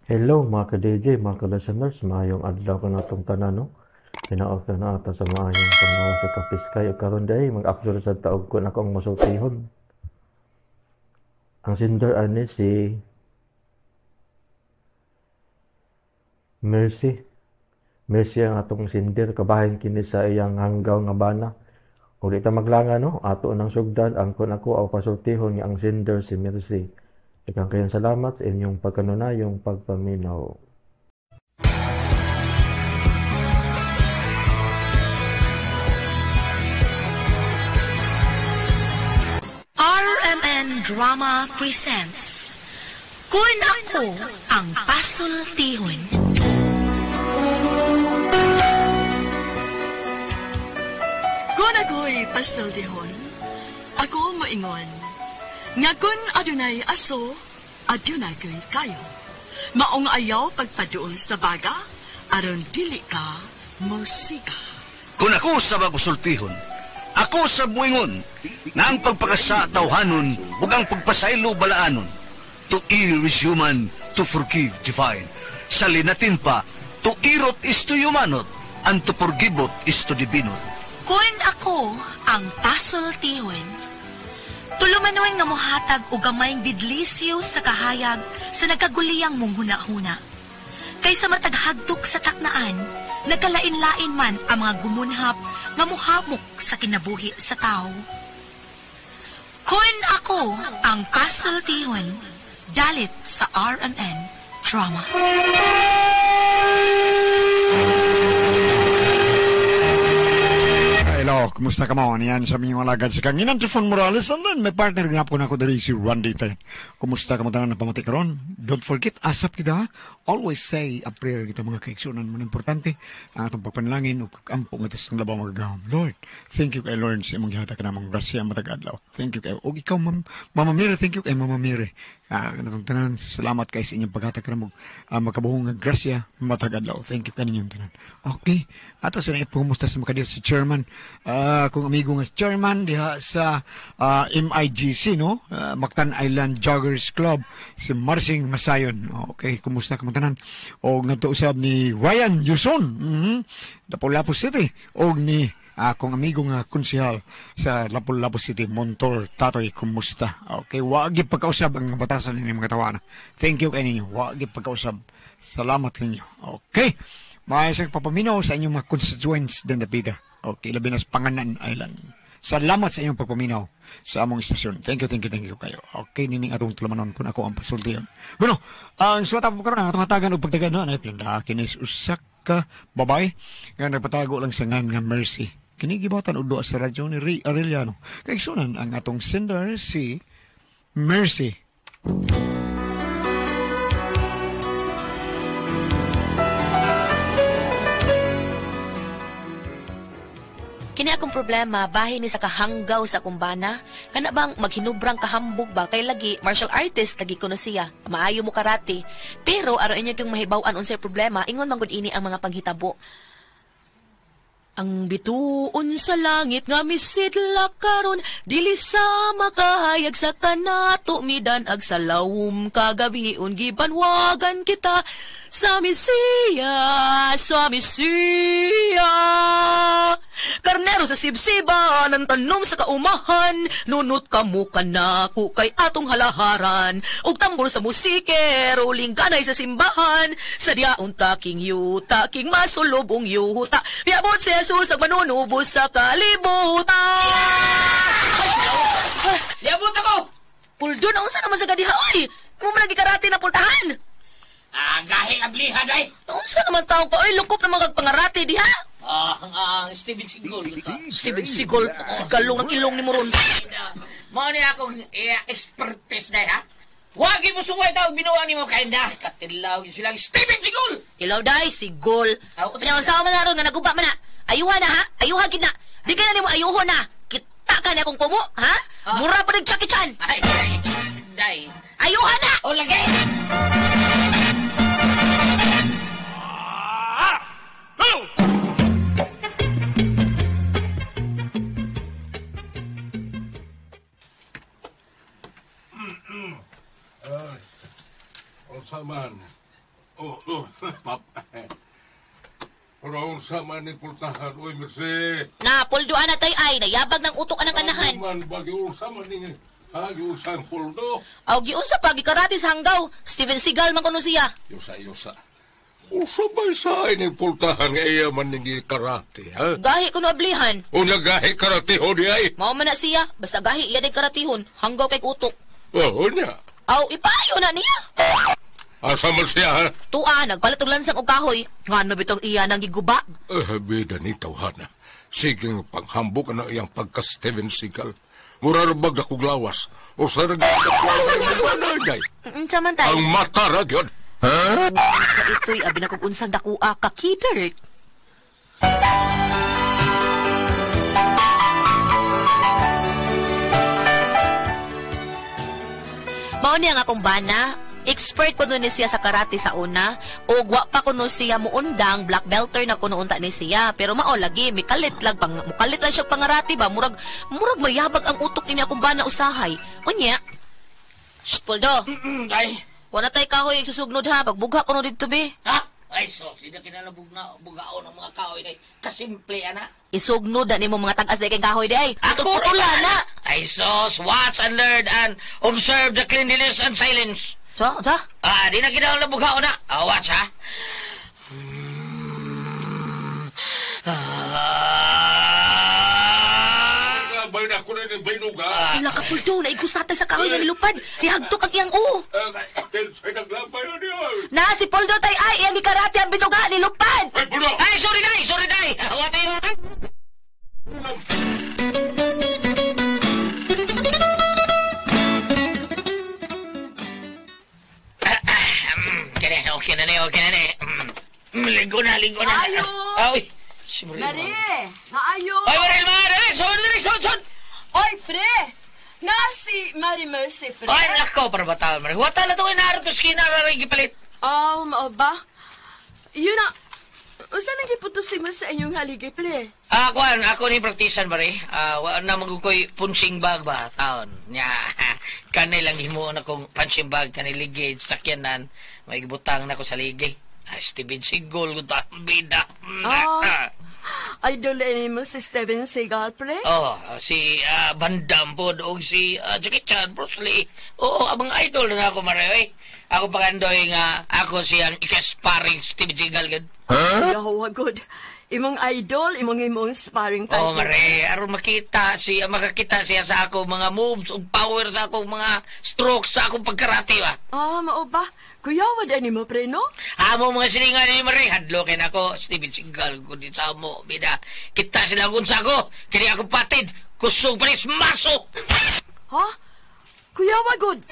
Hello mga ka-DJ, mga ka-listeners, maayong adlaw kanatong tanan, no? Hinaot ka na ata sa maayong pangnawa sa kapiskay o karon day mag-upload sa taog ko na akong masultihon. Ang sender ani si Mercy. Mercy ang atong sender, kabahin kini sa iyang hanggaw nga bana. Kung di ta maglanga, no, ato nang sugdan ang kun ako aw pasultihon nga ang sender si Mercy. Daghang kayong salamat sa inyong pagkanunayong pagpaminaw. RMN Drama presents Kun Ako Ang Pasultihon. Kun ako'y pasultihon, ako moingon nga kun adunay aso, adunay ko'y kayo. Maong ayaw pagpaduol sa baga, aron dili ka musika. Kun ako sa bagusultihon, ako sa buingon, na ang pagpakasa tawhanon, ug ang pagpasaylo balaanon. To err is human, to forgive divine. Sa linatin pa, to irot is to humanot, and to forgiveot is to divinot. Kun ako ang pasultihon, tulumanon nga mohatag og gamayng bidlisyo sa kahayag sa nagkaguliyang mong hunahuna. Kaysa mataghagdok sa taknaan, nagkalain-lain man ang mga gumunhap nga mohamok sa kinabuhi sa tao. Kun ako ang pasultihon, dalit sa RMN Drama. Hello, kumusta ka mo? Niyan sa mga alagad sa kanginan, Trifon Morales, and then may partner nga po na ako diri si Randy Tayan. Kumusta ka mo tanan na pamati karon? Don't forget, asap kita ha? Always say a prayer kita mga kaigsunan mo. Importante ang atong pagpanalangin o ampo nga tas labaw magagahom. Lord, thank you kay Lord sa imong gihatag kanamong grasya matag adlaw. Thank you kay og ikaw Ma'am, Mama Mary, thank you kay Mama Mary. Kanatong tanan, salamat kay sa inyong paghatag kanamong makabuhong nga grasya matag adlaw. Thank you kaninyong tanan. Okay, ato sa ipangumusta sa makadiyot si Chairman, akong amigo nga chairman diha sa MIGC, no? Mactan Island Joggers Club, si Marsing Masayon. Okay, kumusta ka tanan? Og ngadto usab ni Ryan Yuson, Lapu-Lapu City, og ni akong amigo nga konsehal sa Lapu-Lapu City, Montor Tatoy, kumusta? Okay, wag pagkausab ang batasan ninyo mga tawana. Thank you kay ninyo. Wag pagkausab. Salamat ninyo. Okay. Maayos papaminaw sa inyong mga constituents din dapita. Okay, labi na sa Panganan Island. Salamat sa inyong pagpaminaw sa among istasyon. Thank you, thank you, thank you kayo. Okay, nining atong tulamanon kung ako ang pasultiyon. Bueno, ang suwata po karon ang atong hatagan og pagtagan no, ay kinis usak ka babay nga nagpatago lang sa ngan nga Mercy. Kini gibatan og duha sa radyo ni Ray Arellano. Kaigsunan ang atong sender si Mercy. Kini akong problema, bahin ni sa kahanggaw sa akong bana. Kana bang maghinubrang kahambog ba? Kay lagi, martial artist, lagi kuno siya. Maayo mo karate. Pero aron inyo kong mahibaw-an unsay problema, ingon man gud ini ang mga panghitabo. Ang bituon sa langit nga misidlak karon, dili sa makahayag sa kanato midan-ag sa lawom kagabion gibanwagan kita sa Mesiya, sa Mesiya. Karnero sa sibsiban, ang tanom sa kaumahan, nunot ka mo kanako kay atong halaharan, ug tambor sa musikero, lingganay sa simbahan, sa diaon taking yuta, king masulobong yuta, miabot si Jesus ang manunubos sa kalibutan. Liabot ako! Puldo na unsa naman sa gadiha, oy! Mo man lagi karate na pultahan! Ah, gahi ablihan ay! Unsa naman taong ka, oy, lukop naman kag pangarate diha! Ang Steven Seagal. Steven Seagal, sigalong ng ilong ni Moron. Mao ni akong expertise na ha? Wagi mo suway tao binuang nimo kay na katilaw silang Steven Seagal. Ilaw day, Seagal. Kanya unsa man naron nga naguba man na. Ayuha na ha, ayuha gid na. Di ka na nimo ayuho na. Kita ka na akong kumo, ha? Mura pa rin Jackie Chan. Ay, ay, day. Ayuha na. O lagi. Unsa man? Oh, oh, pap. Pero unsa man ni pultahan, oy, Mercy. Na, Poldo ana tay ay, nayabag ng utok anang anahan. Ano man ba, giunsa man ni, ha, giunsa ang puldo? Aw, giunsa pa, gikarate sa hanggaw. Steven Seagal man kuno siya. Yusa, yusa. Unsa ba sa ini pultahan nga iya man ni karate, ha? Gahi kuno ablihan. O nagahi karate ho di ay? Mao man na siya, basta gahi iya day karatihon, hanggaw kay utok. Oh, niya. Aw, ipayo na niya. Asa man siya, ha? Tua, nagpalit og lansang og kahoy. Ngano bitong iya nang giguba? Eh, bida ni tawhana. Sige nga panghambok na iyang pagka Steven Seagal. Mura bag na kuglawas. O sa ragay. Unsa man tay? Ang mata ra gyud. Sa ito'y abi na kog unsang dakua ka kider. Mao niya nga akong bana, expert ko ni siya sa karate sa una, o wa pa kuno siya muundang, black belter na kuno unta ni siya. Pero mao lagi, mikalit lang, mukalit lang siya pangarate ba, murag mayabag ang utok ini akong bana usahay. Unya, shh, Poldo. Ay. Wala tay kahoy susugnod ha, pagbugha kuno didto be. Ha? Ay, so, sino kinalabog na bugaon ang mga kahoy day. Kasimple, ana. Isugnod na nimo mga tag-as day kay kahoy day. Ay, putol-putula na. Ay, sos, watch and learn and observe the cleanliness and silence. Sa? Sa? Ah, di na kinahanglan bugaon na. Ah, watch, ha? Bay na ko na ni Baynog, ha? Ila ka Poldo, naigos natay sa kahoy nga nilupad. Nihagtok ang iyang uo. Kensay naglabay na niya. Na, si Poldo tay ay, iyang gikarate ang binuga, nilupad. Ay, Poldo! Ay, sorry day, sorry day. Watay na. Kene, okay na ni, okay na ni. Ligo na, ligo na. Ayo! Ay, si Marie. Mari, naayo! Ay, Marie, Mari! Sorry, sorry, sorry! Oy, pre! Na si Mary Mercy, pre. Ay, nako, para batal, Mari. Wata na ito, inaaro to skin, araray gipalit. Oh, mao ba? Yun na. Usa nang giputusin mo sa inyong haligi, pre? Ah, kuan, ako ni praktisan, Mari. Ah, wa na magukoy punching bag ba, taon. Nya, kanay lang himuon akong punching bag, kanay ligid, sakyanan. May gibutang na ko sa ligi. Ah, Steven Seagal, gusto ang bida. Ah. Idol ini mo si Steven Seagal, pre? Oh, si Van Damme po, og si Jackie Chan, Bruce Lee. Oo, ang mga idol na ako, Mari. Oy. Ako pagandoy nga, ako siyang ika-sparring Steven Seagal. Gud. Huh? Yawa, good. Imong idol, imong sparring partner. Oh, Mare, aron makita siya, makakita siya sa ako mga moves ug power sa akong mga strokes sa akong pagkarate ba. Ah, mao ba? Kuya, wala ni mo, pre, no? Amo mga silingan ni Mare, hadlokin ako, Steven Seagal, kundi sa mo, bida. Kita sila kung sa ako, kini ako patid, kusog panis maso. Ha? Kuya, wagod.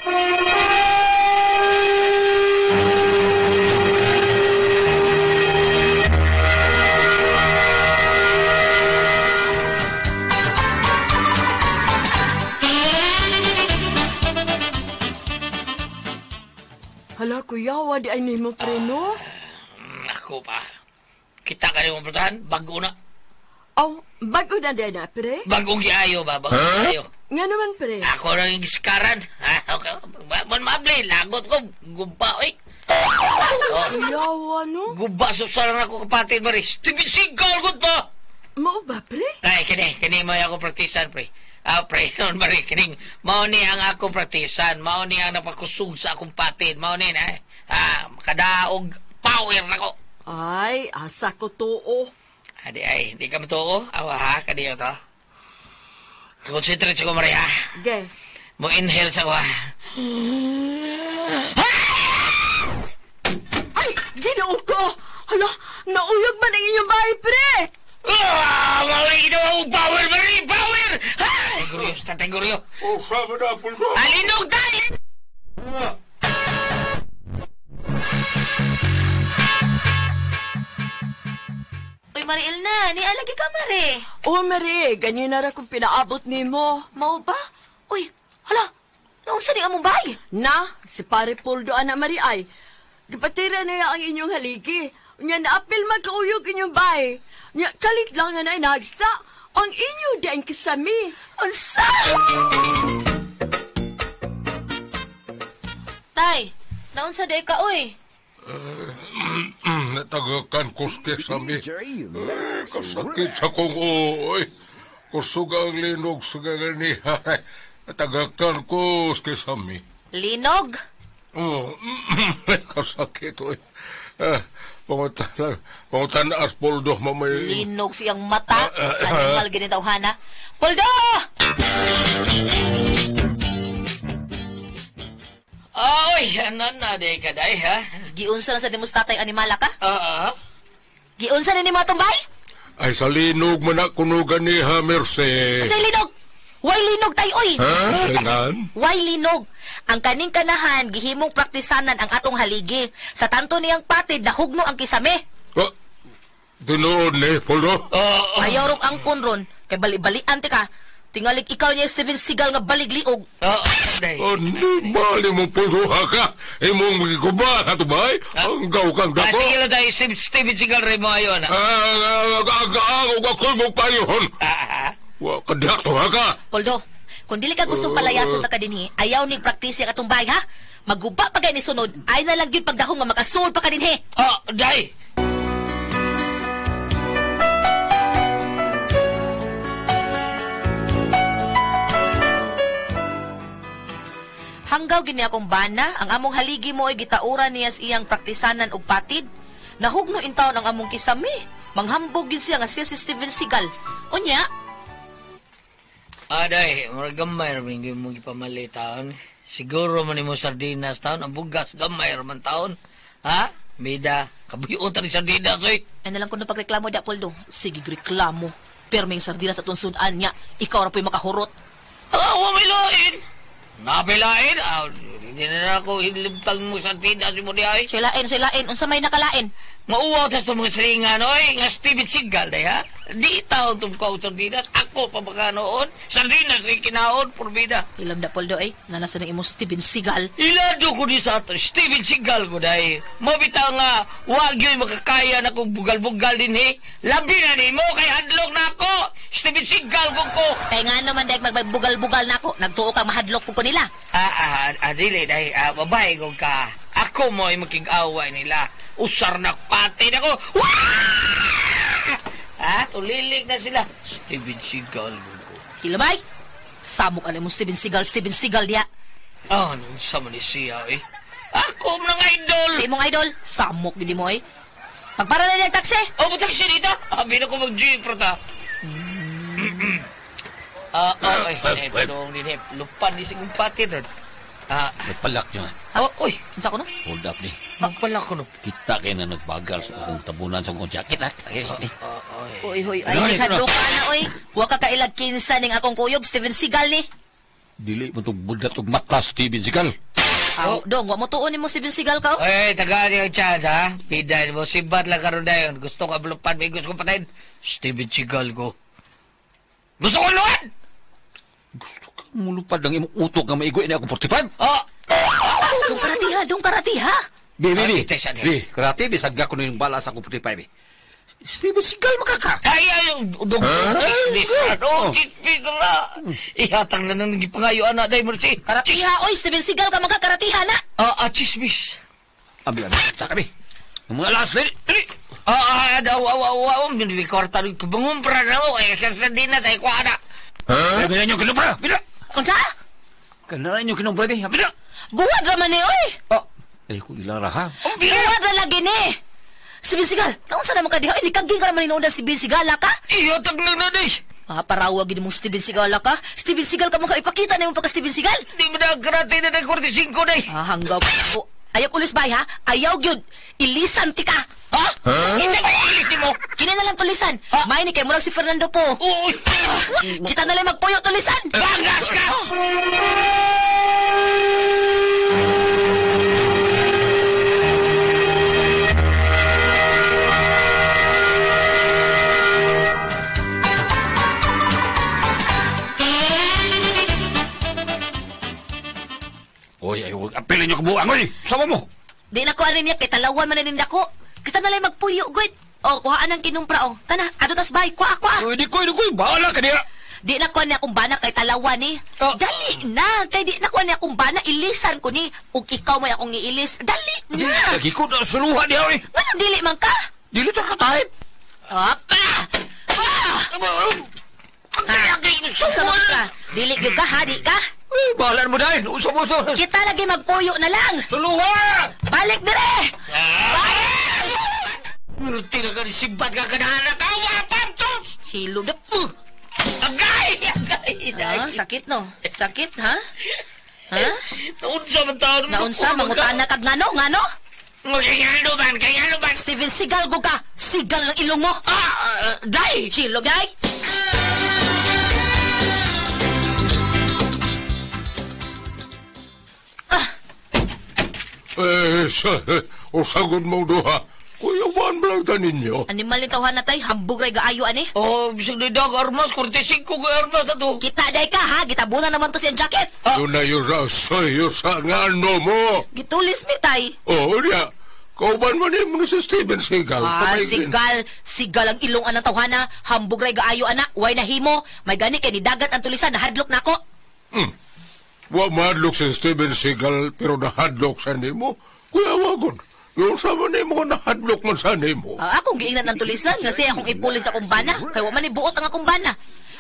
Hala, kuya, wadi ay nimo, pre, no? Ako pa. Kita ka rin mo, pretahan, bago na. Aw, bago na din na, pre? Bagong giayo ba? Bagong giayo. Nga naman, pre. Ako na yung giskaran. Okay. Man mabli, lagot ko, guba, oy. Kuya, ano? Guba, susaran ako kapatid, Mari. Steven Seagal ko to! Mao ba, pre? Ay, kini mo ako praktisan, pre. Ah, pre, noon, Mari, kining, mao ni ang akong praktisan, mao ni ang napakusog sa akong patid, mao ni, na, kadaog power na ko. Ay, asa ko tuo. Adi, ay, di ka matuo? Awa, ha, kadiyo to. Concentrate sa ko, Mari, ha? Ge. Mo inhale sa ko, ha? Ay, Ginoo ko! Hala, nauyog man ang inyong bahay, pre! Ah, mauli ginawa mo, power, Mari, power! Teguryo, sa teguryo. O, sabi na, Poldo. Alinog tayo! Uy, Mariel na, nialagi ka, Mari. Oh, Mari, ganyan na ra kong pinaabot nimo. Mao ba? Uy, hala, naunsa ni among bahay? Na, si pare Poldo ana Mari ay. Gipatira na niya ang inyong haligi. Nya naapil magkauyog inyong bahay. Nya kalit lang nga na inagsa. Ang inyo di ang kasami. Unsa? Tay, naunsa day ka, uy? Natagakan ko sa kisame. Kasakit sa kong oy. Kusog ang linog sa gaganiha. Natagakan ko sa kisame. Linog? Oh, kasakit oy. Pangutan as Poldo mamay. Linog siyang mata. Animal gini tawhana. Poldo! Oy, ano na di ka day, ha? Giunsa na sa nimos tatay animala ka? Oo. Giunsa na nimo atong bay? Ay sa linog man na kuno ganiha, Merce. Unsay linog? Way linog tay oy. Singan? Way linog. Ang kaning kanahan gihimong praktisanan ang atong haligi. Sa tanto niyang patid nahugno ang kisame. Oh, tinuod ni, Poldo. Oo. Ayaw rong angkon ron kay bali-balian ti ka. Tingalig ikaw niya Steven Seagal nga baligliog. Oo, day. Ano bali mong Poldo ha ka? Imong magikuba ka to bay? Ang gaw kang dako. Sige lang tayo, Steven Seagal rin mo ayon, ha? Ako'y mong payuhon. Wa kadiak to ha ka? Poldo, kung dili ka gustong palayason ta ka dinhi, ayaw ning praktise ang atong bay ha. Maguba pa gay ni sunod, ay na lang gyud pagdahong nga makasul pa ka dinhi. Oh, day. Hanggaw gini akong bana, ang among haligi mo ay gitauran niya sa iyang praktisanan og patid. Nahugno intawon ang among kisame. Manghambog gid siya nga siya si Steven Seagal. Unya, Aday, murag gamay ra man gyud mo gipamalit taon. Siguro man nimo sardinas taon, ang bugas gamay ra man taon. Ha? Mida, kabuyon ta ni sardinas oy. Ay na lang kuno pagreklamo da Poldo. Sige reklamo. Perming sardinas atong sudan niya. Ikaw ra po'y makahurot. Ah, wa may lain. Nabilain? Ah, hindi na ako hilibtang mo sardinas mo di ay. Siya lain, unsa may nakalain? Mauwaw tas itong mga silingan, oy. Nga Steven Seagal, day, ha? Di taon itong kaw sardinas. Ako pa baka noon. Sardinas rin kinaon, purbida. Ilam da Poldo eh. Nanasa ng imong Steven Seagal. Ilado ko ni sa ato, Steven Seagal ko, day. Mabitaw nga, wag yun makakaya na kong bugal-bugal din, eh. Labi na ni mo, kay hadlok na ako. Steven Seagal ko. Kay nga naman dahil magbugal-bugal na ako. Nagtuo kang mahadlok ko nila. Dili, day. Babae ko ka. Ako mo ay makig-away nila. Usar na pati na ko. Wah! Ha? Tulilig na sila. Steven Seagal ko. Hilamay! Samok alam mo Steven Seagal, Steven Seagal diya. Ah, nung sama ni siya, eh. Ako mo nang idol! Sa imong idol, samok gini mo, eh. Pagpara na niya taksi! Oh, taksi dito! Abi na ko mag-jeep, prata. Ay, padong din, eh. Lupan ni sigong pati, ron. Nagpalak nyo, Oh, uy. Unsa ko no? Hold up ni. Nagpalak ko no. Kita kayo na nagbagal sa akong tabunan sa akong jacket, ha? Uy, huy, ay, nikadlo ka na, uy. Huwag ka kailag kinsa ning akong kuyog, Steven Seagal ni. Dili mo itong budat og mata, Steven Seagal. Aw, dong, wa mo tuon nimo Steven Seagal ka, oh. Oy, tagaan yung chance, ha? Piday mo, sibat lang karon dayon. Gusto ka bulupan, may gusto ko patayin. Steven Seagal ko. Gusto ko luwan! Gusto ka mulupad ng imong utok nga maigoy na akong 45? Oh! Dong karati ha, dong karati ha. Bi, bi, bi. Bi, karate, bisag ko na yung bala sa akong 45, eh. Steven Seagal makaka! Ay, ay, dong, chismis ra, chismis ra. Ihatang na nang gipangayo, anak, day, mercy. Karatiha, oy, Steven Seagal ka magkakaratiha na. Chismis. Abi, abi, sa kami. Ang mga last lady, dali. Daw, kwarta, bangumpra na mo, ay, kasi di na, tayo, kuha na. Abi na nyo kinumpra, abi na. Unsa? Kanara nyo kinumpra, abi, abi na. Buwad ra man ni, oy. Ay, kung ilara, ha? Buwad ra lagi ni. Steven Seagal, naunsa naman ka diha? Ay, nikaging ka naman inuudan si Steven Seagal, ka? Ihatag na na, day. Parawag gid mong Steven Seagal, ka? Steven Seagal ka mo ka ipakita na imong pagka Steven Seagal. Di mo na karate na ng 45, day. Hanggaw ko. Ayaw ulis bay, ha? Ayaw gyud. Ilisan ti ka. Ha? Isa ba ilis mo? Kini na lang tulisan. May ni kay murag si Fernando po. Uy! Kita na lang magpuyo tulisan. Bangas ka! Oy, ay, huwag apilin niyo kabuang, oy! Sama mo! Di na ko anin niya, kay talawan man na ko. Kita na lang magpuyo, good. O, kuhaan ang kinumpra, o. Tana, ato tas bay, kuha, kuha. Oy, di ko, bahala ka niya. Di na ko ni akong bana kay talawa ni. Oh. Dali na, kay di na ko ni akong bana ilisan ko ni. Ug ikaw may akong iilis. Dali na. Lagi ko na suluhan niya, eh. Ngano dili man ka? Dili ta ka type. Apa! Ah! Unsa man ka? Dili gyud ka ha, di ka? Eh, bahalan mo dahil. Unsa mo to? Kita lagi magpuyo na lang. Suluhan! Balik dire. Balik! Multi na ka ni Sigbad ka kanahan na tao, mga pantos! Hilo na po. Agay! Agay! Ah, sakit no. Sakit ha? Ha? Naunsa man taon mo. Naunsa mangutana kag ngano ngano? Kaya man, kaya man. Steven Seagal go ka. Sigal ang ilong mo. Ah, day! Hilo day. Eh, sa, usagod mo duha. Kuya Juan lang ta ninyo. Animal ni tawhan na tay, hambog ray gaayo ani. Oh, bisag ni Dag Armas, 45 ka armas na to. Kita day ka ha, gitabunan naman to siyang jacket. Yun na yun sa sayo sa ngano mo. Gitulis mi tay. Oo, niya. Kauban man mo si Steven Seagal. Ah, Sa may- sigal, sigal ang ilong anang tawhana, hambog ray gaayo ana, way nahimo. May gani kay nidagat ang tulisan, nahadlok nako. Wa mahadlok si Steven Seagal pero nahadlok sa nimo. Kuya Wagon, yung sama nimo nahadlok man sa nimo. Ah, akong giingnan ang tulisan nga siya akong ipulis akong bana, kay wa man ni buot ang akong bana.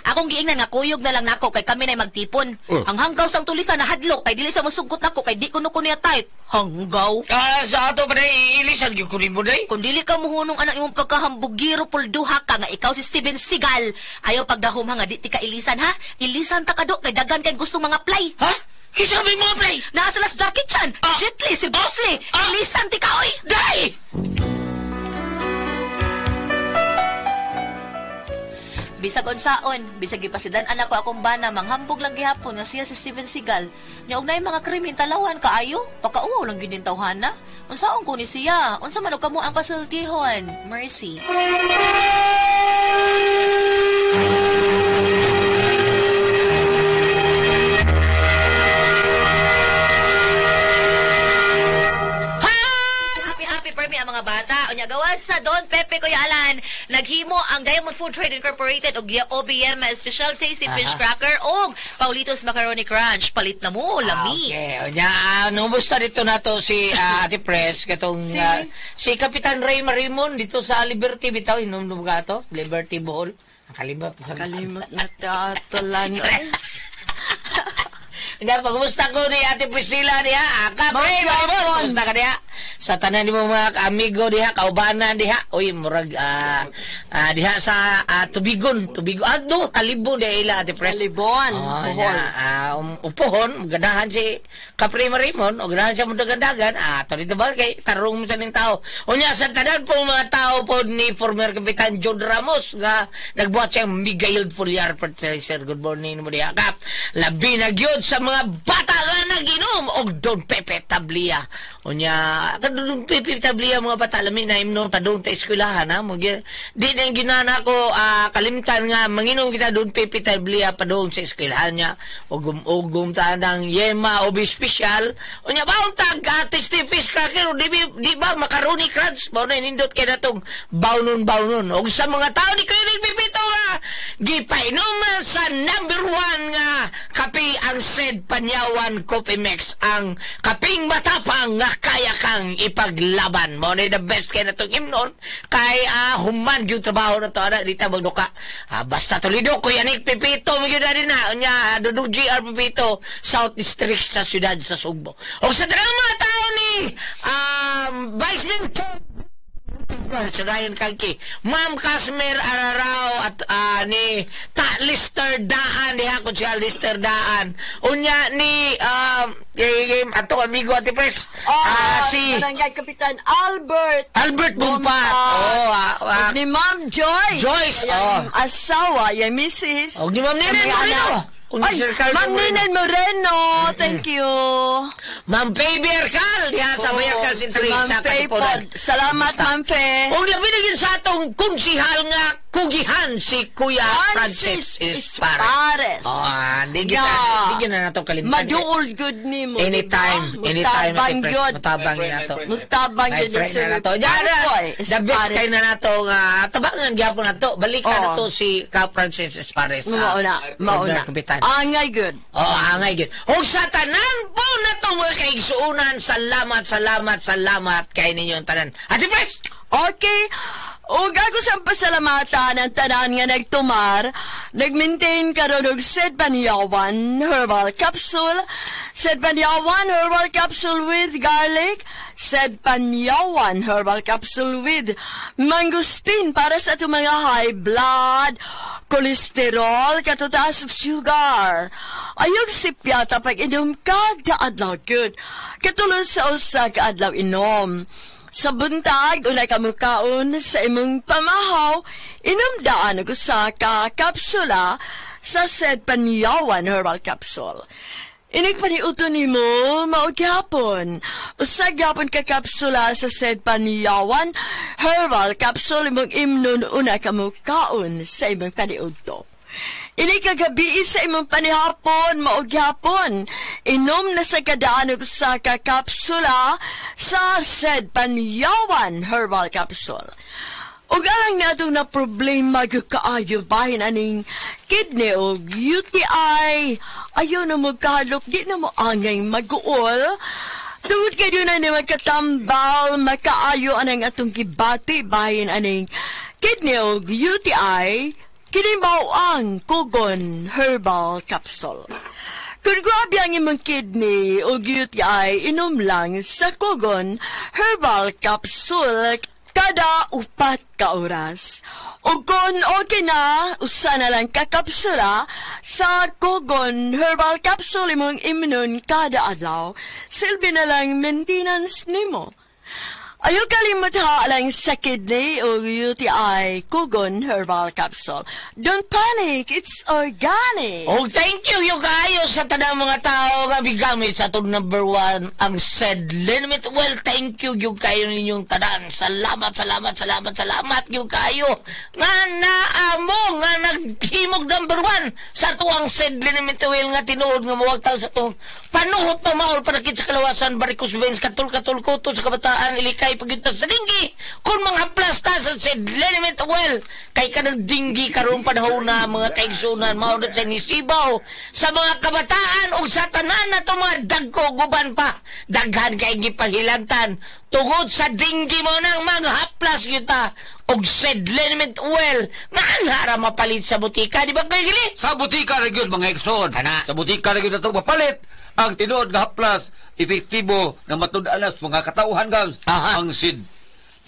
Akong giingnan nga kuyog na lang nako kay kami nay magtipon. Oh. Ang hanggaw sang tulisan nahadlok kay dili sa masugot nako kay di kuno ko niya tight. Hanggaw. Ah, sa ato pa day, ilisan gyud ko nimo day. Kung dili ka muhunong anak imong pagkahambugiro pulduha ka nga ikaw si Steven Seagal. Ayaw pagdahom ha nga di ti ka ilisan ha. Ilisan ta kado kay daghan kay gusto mga play. Ha? Kinsa may mga play? Naa sa last jacket chan. Ah. Jet Li, si Bruce Lee. Ah. Ilisan ti ka oy. Day! Bisag unsaon, bisag gipasidan anak ko akong bana, manghambog lang gihapon nga siya si Steven Seagal. Nya og naay mga krimen talawan kaayo, pakauwaw lang gyud ning tawhana. Unsaon ko ni siya? Unsa man og kamo ang pasultihon? Mercy. Happy happy permi ang mga bata. Unya gawas sa Don Pepe Kuya Alan, naghimo ang Diamond Food Trade Incorporated og OBM Special Tasty Fish Cracker og Paulitos Macaroni Crunch. Palit na mo, lami. Okay, unya, numusta dito nato si Ate Pres katong si Kapitan Ray Marimon dito sa Liberty bitaw inom ka to, Liberty Bohol. Nakalimot sa Kalimot na tatolan. Nga, pagkumusta ko ni Ate Priscilla diha? Ka, Ray Marimon, kumusta ka diha? Sa tanan nimo mga amigo diha, kaubanan diha. Uy, murag diha sa Tubigon, Tubigon. Ah, no, Talibon diha ila Ate Pres. Talibon, Oh, Bohol. nya, upohon, ganahan si Kapre Marimon, o ganahan siya mo dagan-dagan, to dito ba kay tarong mo sa ning tao. Unya sa tanan pong mga tao po ni former Kapitan John Ramos nga nagbuhat siyang Mega Yield Foliar Fertilizer. Good morning mo diha, Kap. Labi na gyud sa mga bata nga naginom og Don Pepe Tablia. Unya, kadung Pepe Tablia mga bata lami na imnom padung ta eskwelahan ha. Di na ginana ko kalimtan nga manginom kita Don Pepe Tablia padung sa eskwelahan niya. Ugum ta ng yema o special. Unya baon tag tasty fish cracker o di ba macaroni crunch mao na nindot kay natong baunon. Og sa mga tao ni Kuya Nick Pipito nga gipainom sa number 1 nga kape ang Sed Panyawan Coffee Mix, ang kaping matapang nga kaya kang ipaglaban. Mao na the best kay natong imnon kay human gyud trabaho na to ana di ta magduka. Basta tulido Kuya Nick Pipito mo gyud na unya Dudong GR Pipito South District sa siyudad sa Sugbo. Og sa tanang mga tao ni Vice Mayor Sir Ryan Kangki, Ma'am Casmer Ararao at ni Ta Lister Daan diha ko siya Lister Daan. Unya ni atong amigo Ate Pres, si Barangay Kapitan Albert Albert Bumpat. Oh, ni Ma'am Joyce. Joyce, Yang oh. asawa, yang misis. Og ni Ma'am Nene Ang mga Moreno. anak. Og ni Ay, Sir Carlo Ma'am Moreno. Nene Moreno, thank you. Ma'am Faye Bercal diha sa Bercal Si Century Ma'am sa Faye Katipunan. po. Salamat, Basta. Ma'am Faye. Og labi na yun sa atong konsihal nga Kugihan si Kuya Francis Espares. Espares. Oh, di Yeah. kita, di na nato kalimtan. Maduol good nimo. Anytime, diba? anytime, Mutabang Ate Pres, gyud. mutabang yun nato. Mutabang My gyud friend sir. na nato. Yan na, Boy, the best Espares. kay na nato nga tabangan gyapon nato. Balikan Oo. nato si Ka Francis Espares. Mauna, mauna. Kapitan. Angay good. Oh, angay gyud. Ug sa tanan po na to mga kaigsuonan, salamat, salamat, salamat kay ninyo ang tanan. Ate Pres! Okay. Ug ako sa pasalamatan ang tanan nga nagtumar, nagmaintain karon og Sedbanyawan Herbal Capsule, Sedbanyawan Herbal Capsule with garlic, Sedbanyawan Herbal Capsule with mangosteen para sa atong mga high blood, cholesterol, katutaas ug sugar. Ayog sipyata pag inom kada adlaw good. Katulad sa usa ka adlaw inom. Sa buntag, unay ka mukaon sa imong pamahaw, inom daan og usa ka kapsula sa said Panyawan Herbal Capsule. Inig paniuto nimo mao gyapon. Usa gyapon ka kapsula sa said Panyawan Herbal Capsule imong imnon una ka mukaon sa imong paniudto. Ini kagabi sa imong panihapon, mao gyapon. Inom na sa kadaan og usa ka kapsula sa said Panyawan Herbal Capsule. Ug alang natong na problema gyud kaayo bahin aning kidney o UTI. Ayaw na mo kahadlok, di na mo angay mag-uol. Tungod kay doon na ni magkatambal, makaayo anang atong gibati bahin aning kidney o UTI, kini mao ang Kugon Herbal Capsule. Kung grabe ang imong kidney o UTI, inom lang sa Kugon Herbal Capsule kada 4 ka oras. O kung okay na, usa na lang ka kapsula sa Kugon Herbal Capsule imong imnon kada adlaw. Silbi na lang maintenance nimo. Ayaw kalimot ha lang sa kidney o UTI Kugon Herbal Capsule. Don't panic, it's organic. Oh, thank you yung kaayo sa tanang mga tao nga bigamit sa atong number 1 ang said liniment. Well, thank you yung kayo ninyong tanan. Salamat, salamat, salamat, salamat yung kayo nga naamo nga naghimog number 1 sa tuang said liniment well nga tinuod nga mawagtal sa tuong panuhot pa maol panakit sa kalawasan varicose veins katul-katul kuto sa kabataan ilikay pagyuta sa dinggi kung mga plasta sa said liniment well kay kanang dinggi karon panahon na mga kaigsunan mao na sa nisibaw sa mga kabataan ug sa tanan na to mga dagko guban pa daghan kay gipahilantan tungod sa dinggi mo nang mga haplas gyud og said liniment well nga anhara mapalit sa butika di ba kay gili Sa butika ra gyud mga igsoon. Kana. Sa butika ra gyud ato mapalit ang tinuod nga haplas epektibo na matud-an sa mga katauhan gams ang seed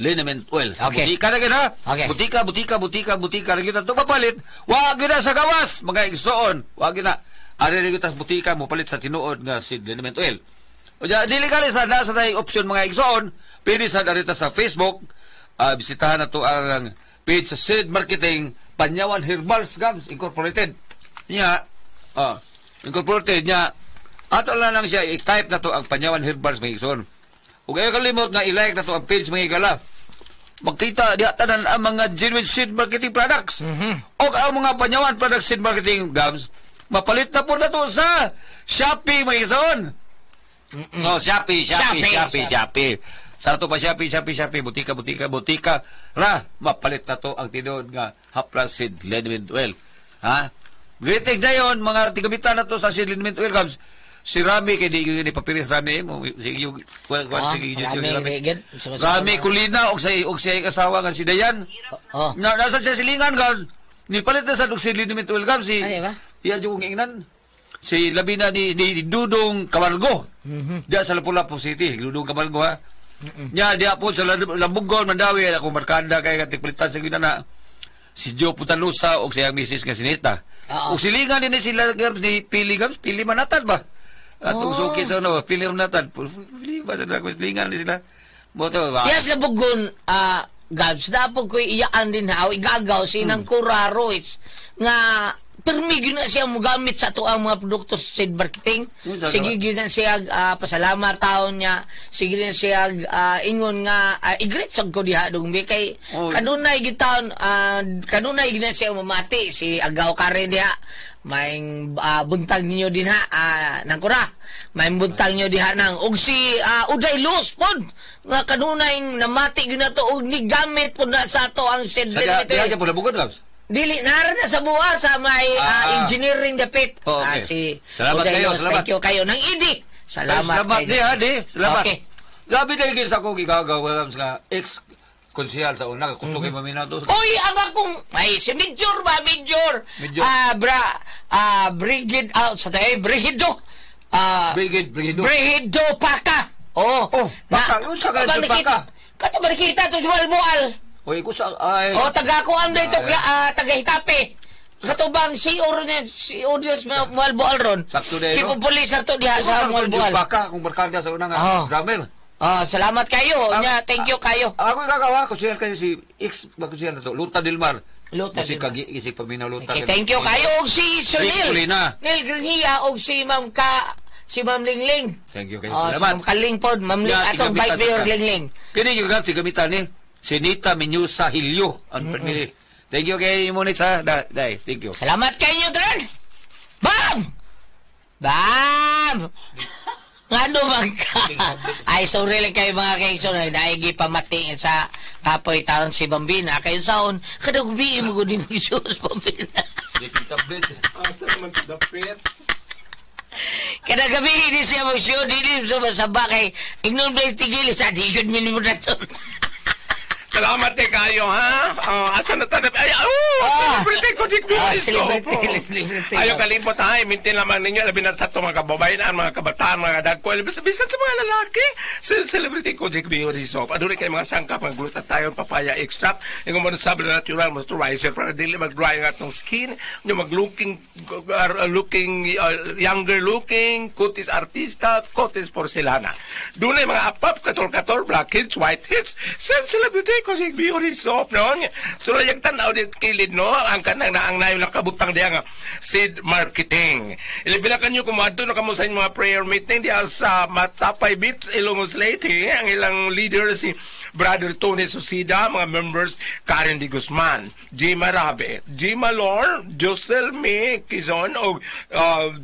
liniment oil. Sa Okay. butika ra gyud ha. Okay. Butika, butika, butika, butika ra gyud ato mapalit. Wa gyud na sa gawas mga igsoon. Wa gyud na. Ari ra gyud ta sa butika mopalit sa tinuod nga seed liniment oil. Unya dili kali sa nasa tay option mga igsoon, pwede sa arita sa Facebook. Bisitahan na to ang page sa Seed Marketing Panyawan Herbals Gams Incorporated. Nya, Incorporated nya. Ato lang lang siya i-type na to ang Panyawan Herbals mga igsoon. Ug ayaw kalimot nga i-like na to ang page mga igala. Makita diha tanan ang mga genuine seed marketing products. Og ang mga Panyawan products seed marketing gams, mapalit na po na to sa Shopee mga igsoon. So, Shopee, Shopee, Shopee, Shopee, Shopee. Sa ato pa Shopee, Shopee, Shopee, butika, butika, butika. Ra, mapalit na to ang tinuod nga haplas seed liniment oil. Ha? Greetings na yun, mga tigamitan na to sa seed liniment oil gams. Si Rami, kay di yun ni Papiris Rami, mo, si yung, Ah, sige, Rami, Rami. Regan. Rami Kulina, og sa, og siya asawa nga si Dayan. Oh. Na, nasa siya silingan, gams. Nipalit na sa og seed liniment oil gams. Si, Ano ba? Iya, yung ingnan. Si labi na ni Dudong Camargo. Diya sa Lapu-Lapu City, Dudong Camargo ha. Nya diya po sa Lambugon, Mandawi, ako markada kay katikpalitan sa ginana. Si Joe Putalusa og siyang misis nga sinita. Oo. Og silingan din ni sila gams ni Pili gams, Pili Manatan ba? Atong suki sa ano, Pili Manatan. Pili ba sa nako silingan ni sila. Mo to ba? Yes, Labugon, Gabs, dapat ko'y iyaan din ha, o igagaw sinang Kura Royce, nga Pirmi gyud na siya mogamit sa ato ang mga produkto sa seed marketing. Sige gyud na siya pasalamat taon niya. Sige na siya ingon nga i-greet sad ko diha dong bi kay kanunay gyud taon kanunay gyud na siya mamati si Agaw Kare diha. Maing buntag ninyo din ha nangkura. Maing buntag ninyo diha nang og si Uday Luz pod nga kanunay namati gyud na to og nigamit pod na sa ato ang seed Sa diha siya pula bukod Gabs. Dili nara na sa buwa sa may engineering dapit. Oh, okay. Si Salamat Uday kayo, Luz, salamat. thank you kayo ng ID. Salamat, Salamat kayo. di ha, di. Salamat. Okay. Grabe dahil gid sa akong igagaw Gabs nga ex konsehal sa una kusog kay maminato. Uy, ang akong ay si Major ba Major? Major. Brigid sa tayo Brigido. Brigid Brigido. Brigido Paka. Oh. Oh, Paka. Unsa ka ba na Paka? Kato ba nakita to sa Malbual? Oy, ko sa ay. Oh, taga ko ang dito taga Hitape. Katubang si Orne, si Odios Malbual ron. Sakto dahil, Si no? police na to diha sa Malbual. Paka kung barkada sa una nga drummer. Salamat kayo. Nya, thank you kayo. Ako igagawa konsehal kayo si ex konsehal na to, Luta Dilmar. Luta Musik Dilmar. kagi isip paminaw Luta. Okay, thank you kayo og si Sir Rick Neil. Molina. Neil Grinhia og si Ma'am Ka si Ma'am Lingling. Thank you kayo. Oh, si Salamat. Ma'am Kaling pod, Ma'am Ling Ya, atong tigamitan Vice Mayor sa- Lingling. Kini yung gab gamitan ni Sinita Minyusa Hilyo ang pamili. Thank you kay Monit ha. Dai, thank you. Salamat kayo tanan. Bam! Bam! Ngano man ka? Ay, sorry lang kayo mga kaigsoon. Ay, naigi pamati sa kapoy taon si Bambina. Kayo saon, kadugbi mo gud ni Jesus Bambina. Asa naman sa dapit? Kada gabi hindi siya mag-show, dili sa masaba kay ingnon ba yung tigil sa di yun minimum na to. Salamat eh kayo, ha? Asa na tayo? Ay, oh, celebrity ko, Jik Bilis. Celebrity, celebrity. Ayaw kalimot, ha? Imintin lamang ninyo, labi na sa mga kababayan, mga kabataan, mga dagko, bisan sa mga lalaki. Sa celebrity ko, Jik Bilis. Adunay kayo mga sangkap, mga glutathione, papaya extract, yung mga sabi na natural moisturizer para dili mag-dry ang atong skin, yung mag-looking, looking, younger looking, kutis artista, kutis porcelana. Dunay mga apap, katol-katol, blackheads, whiteheads, sa celebrity ko si beauty soap, no? So, layag tanaw di kilid, no? Ang kanang naang nayon lang kabutang diya nga seed marketing. Ilabi na kanyo kumadto na kamo sa inyong mga prayer meeting diya sa Matapay Beach, Ilongos Leyte. Ang ilang leader si Brother Tony Susida, mga members Karen D. Guzman, G. Marabe, G. Malor, Josel May Quizon, o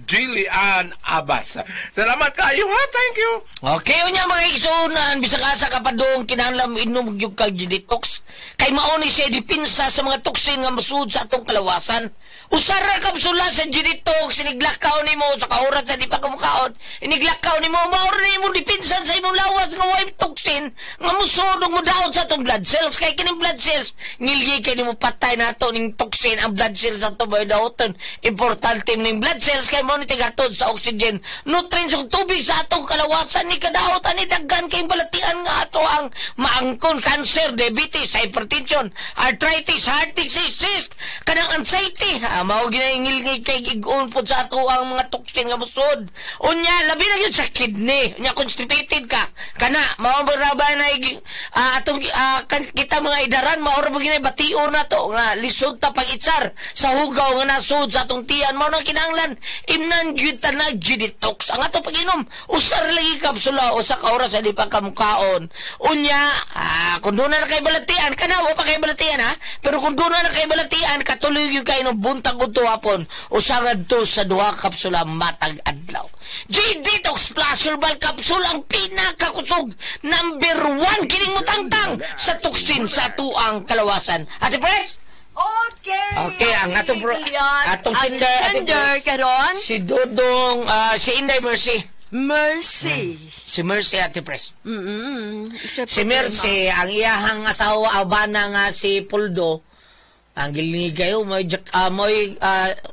Jilly Ann Abbas. Salamat kayo, ha? Thank you. Okay, unya mga igsuonan, bisag asa ka pa doon, kinahanglan inom yung kag detox. Kay mauni siya dipinsa sa mga toksin nga masud sa atong kalawasan. Usara kapsula sa G-Detox, iniglakaw nimo sa kaoras na di pa kumukaon. Iniglakaw nimo, maor na imong dipinsa sa imong lawas nga way toxin nga musud ug mudaot sa atong blood cells. Kay kining blood cells, ngilgi kay nimo patay nato ning toxin ang blood cells ato ba daoton. Importante ning blood cells kay mo ni tigatod sa oxygen, nutrients ug tubig sa atong kalawasan ni kadaot ani daghan kay balatian nga ato ang maangkon cancer, diabetes, hypertension, arthritis, heart disease, cyst, kanang anxiety. Mao ginaingilngil kay igon pod sa ato ang mga toxin nga musod. Unya labi na gyud sa kidney. Unya constipated ka. Kana mao ba na ba na atong kita mga idaran mao ra ba ginay bation na to nga lisod ta pag-itsar sa hugaw nga nasud sa atong tiyan mao na kinahanglan imnan gyud ta na detox ang ato pag-inom. Usar lagi kapsula usa ka oras di pa kamukaon. Unya kung doon na kay balatian kana wa pa kay balatian ha, pero kung doon na kay balatian katuloy gyud kay inom buntag udto hapon usa ngadto sa duha kapsula matag adlaw. G-Detox Plus Herbal Capsule ang pinakakusog number 1 kining mutangtang sa toksin sa tuang kalawasan. Ate Pres? Okay. Okay, ang atong atong Ang sender, Ate sender Pres. karon Si Dodong, si Inday Mercy. Mercy. Si Mercy, Ate Pres. Isa Si Mercy, ang iyahang asawa, abana nga si Puldo, ang gilingig kayo, may,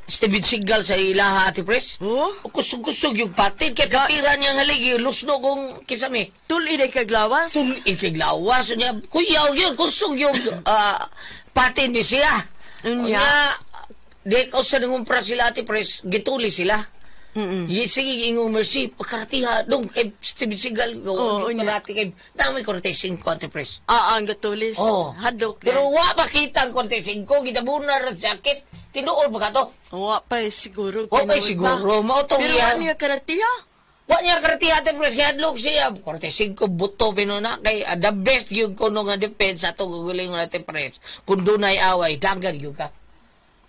Steven Seagal sa ilaha, Ate Pres. Oh? Kusog-kusog yung patid. Kaya patira niya ang haligi, lusno kung kisami. Tul-i na kaglawas? Tul-i kaglawas. Niya, kuyaw yun, kusog yung patid ni siya. Unya. Unya, di ko sa nangumpra sila, Ate Pres, gituli sila. Sige, ingong Mercy, pagkaratiha, dong kay Steven Seagal, Oo, oh, unya. karate kay, dami 45 ate pres. Ah, ang gatulis. Oh. Hadok. Pero wa pa kita ang 45, gitabunan ra jacket, tinuod ba ka to? Wa pa eh, siguro. Wa pa eh, tinuod siguro. Mao tong Pero iya. wa niya karatiha. Wa niya karatiha ate pres, kay hadlok siya, 45 buto pino na, kay the best yung kuno nga defense atong gugulingon ate pres. Kung dunay away, dagan yun ka.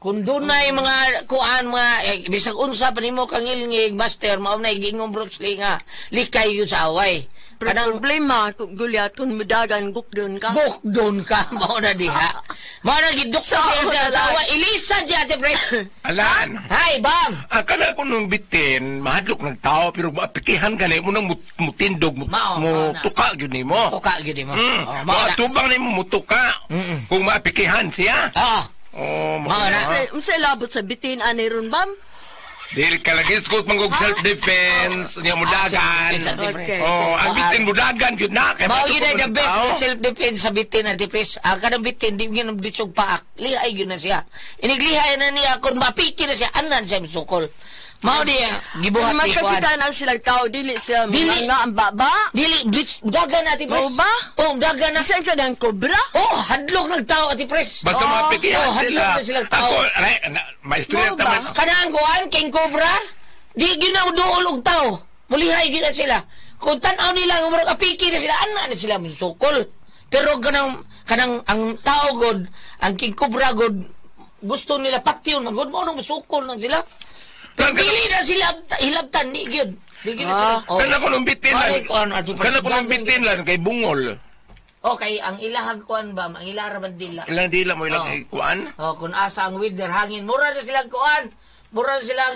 Kung dunay mga kuan mga bisag unsa pa nimo kang ilngig master mao na giingong Bruce Lee nga likay yun sa away. Pero problema, kung gulyat, kung mudagan, gukdon ka. Bukdon ka mao na diha. Mao na gidukot Sa siya sa wala. asawa. Ilisa siya ate pres. Alan. Hi, bam. Ang kana ko nung bitin, mahadlok ng tao, pero maapikihan ka na, mo nang mutindog, Mao, mao na. mutuka yun nimo. Tuka gyud nimo. Oh, mao na. Matubang nimo mutuka. Kung maapikihan siya. Ah. Oh, Mao na. Unsay labot sa bitin ani ron bam? Dili ka lagi scoot mangog self-defense, niya mudagan. Self-defense, ate pres. Okay. Oh, ang bitin mudagan gyud na kay Mao matuko gyud ay the ng best tao. na self-defense sa bitin ate pres. Ang kanang bitin di gyud bisog paak. Lihay gyud na siya. Iniglihay na niya kung mapiki na siya anan siya misukol. Mao diya gibuhat Kung ni kuan. magkakita na silang tao, dili siya Dili. mga ang baba. Dili blitz dagan ate pres. Mao ba? Oh, dagan na. Bisan ka ng kobra. Oh, hadlok ng tao ate pres. Basta oh, maapikihan oh, hadlok sila. na silang tao. Ako, aray, na, maistorya Mao ba? taman. Kanang kuan King Cobra, di gyud na duol og tao. Mulihay gyud na sila. Kung tan-aw nila nga murag apiki na sila, ana na sila misukol. Pero kanang kanang ang tao god, ang King Cobra god, gusto nila patyon man god mao nang misukol nang sila. Pero dili na sila hilabtan di gyud. Di gyud na sila. Oh. Kana ko nung bitin lang. Ay, kuan, ate pres. Kana ko nung bitin lang kay bungol. Okay, ang ilahag kuan ba, ang ilahag man dila. Ilang dila mo ilang Oh. ikuan. Oh, kung asa ang weather hangin, mura na silang kuan. Mura na silang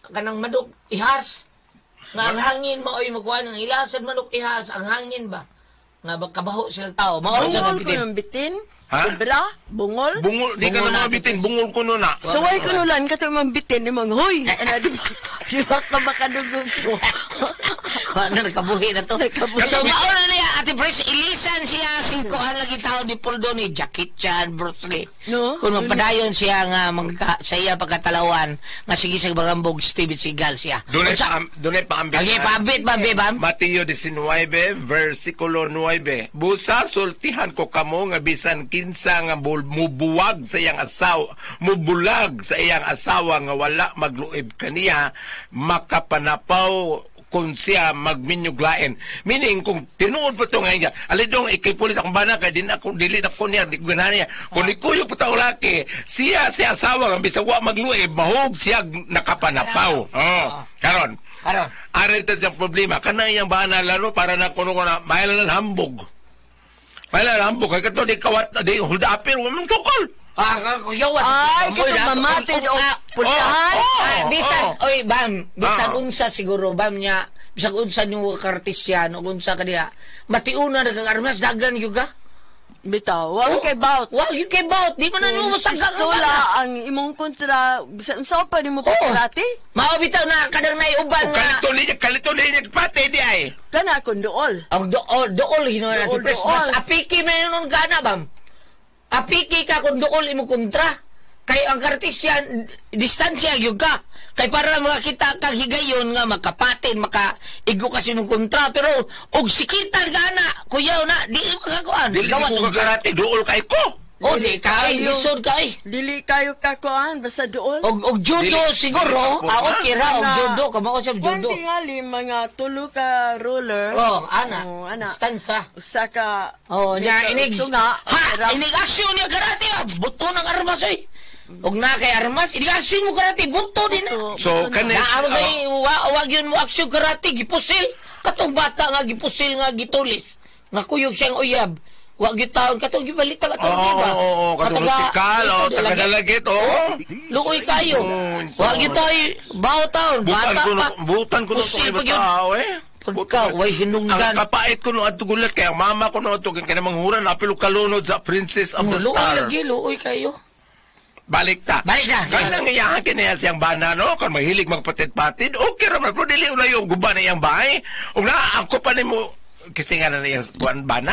kanang manok ihas. Nga ang hangin maoy makuan ang ilasan manok ihas ang hangin ba. Nga kabaho silang tao. Mao ra Bungol sa ko bitin. ng bitin. Ha? Kobra, bungol. Bungol, di ka Bungol na na, mga bitin, bungol ko nun na. Suway ko nulan ka mga bitin ni mga hoy. Ano di ba? Di ba ka makadugog ko? Ano nakabuhi na to. Nakabuhi. So mao na niya Ate Pres ilisan siya si kuan lagi tao ni Poldo ni Jackie Chan Bruce Lee. No? Kung magpadayon siya nga magka, sa iya pagkatalawan nga sige sa bagambog Steven Seagal siya. Dunay Unsa- pa, dunay paambit. Okay, paambit ba, bam? Mateo 19, versikulo 9. Busa sultihan ko kamo nga bisan kinsa nga mubuwag sa iyang asawa, mubulag sa iyang asawa nga wala magluib kaniya, makapanapaw kung siya magminyuglain. Meaning, kung tinuod pa ito ngayon niya, alidong ikay pulis akong bana, kay din ako, dili na ko niya, di ko ganahan niya. Kung ikuyog pa tao laki, siya, siya asawa, nga bisan wa magluib, mahog siya nakapanapaw. Oh, karon. Karon. Aray ta siyang problema. Kana iyang bana lalo para na kuno ko na mahal na hambog. Mahal na hambog. Kay kato di kawat di hold upper wa man tukol. Ah, kuyawa. Ay, katong mamatid o pultahan. Oh, Ah, bisan, oh. oy, bam, bisan Ah. unsa siguro, bam niya, bisan unsa nyo kartisyan, o unsa kaniya, matiuna na kag armas, dagan yun ka. Bitaw, wa man kay bout. Wa you kay bout, di man na mo masagak ang Pistola bana. ang imong kontra bisan unsa pa nimo Oh. pagkarate. Mao bitaw na kadang naiuban nga. Kalito niya pati di ay. Kana kon dool. Ang dool, dool ginawa natin, Dool, pres. dool. Mas apiki man nun ka na, bam. Apiki ka kung dool imo kontra. Kay ang kartisyan, distansya gyud ka. Kay para makakita kag higayon nga makapatin, maka igo ka sa imong kontra. Pero og sikitan ka na, kuyaw na, di makakuan. Dili Gawat ko og- kakarate duol kay ko. Oh, di ka, Kayo. lisod ka eh. Dili kayo kakuan basta dool. Og judo Dili- siguro, dili ka po, ah, okay ra, og Ana. judo, kamao siya Kuan judo. tingali mga tulo ka roller. Oh, ana, Oh, ana. distansa. Usa ka Oh, nya inig. Ito nga. Ha, inig action niya karate. Ah. Buto ng armas oy. Og na kay armas, inig action mo karate, buto din na. So kani Na ang kay wa wag yun mo action karate gipusil. Katong bata nga gipusil nga gitulis. Nga kuyog siyang uyab. Wa gyud taon katong gibalita katong Oo, di ba? oo, oo, katong tikal, ito, oh, taga dalagit, oo. Luoy kayo. Oo, Wa gyud tayo bawo taon, Butan bata ko pa. butan ko no Pusil pa gyud. tao eh. Pagka way hinungdan. Ang kapait ko no adto gulat kay ang mama ko no adto kay manghuran apil og kalunod sa Princess of the Luoy Star. lagi, luoy kayo. Balik ta. Balik ta. Kanang iyahan kiniya siyang bana no kan mahilig magpatid-patid. Okay ra man pero dili na yung guba na iyang bahay. Ug na ako pa nimo kasi nga na iyang kuan bana.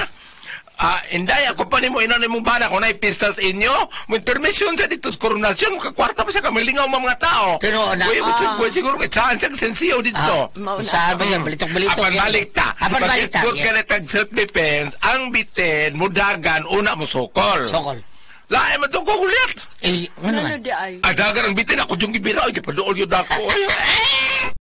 Ah, inday, ako pa nimo ina nimong bana kung naay pista sa inyo, mo intermission sa dito sa koronasyon, makakwarta pa siya kamilingaw mga tao. Tinuod na. Uy, ah. Siguro kay chance ang sensiyo dito. Mao na. Saan ba siya? Balitok-balitok. Apan balik ta. Apan balik ta. Pag-isgot ka na tag self-defense, ang bitin, mudagan, una mo sukol. Sokol. Lain man itong kukulit. Eh, ano Ano man? di ay? Adagan ang bitin ako yung gibira. Ay, padool yun ako. Ay,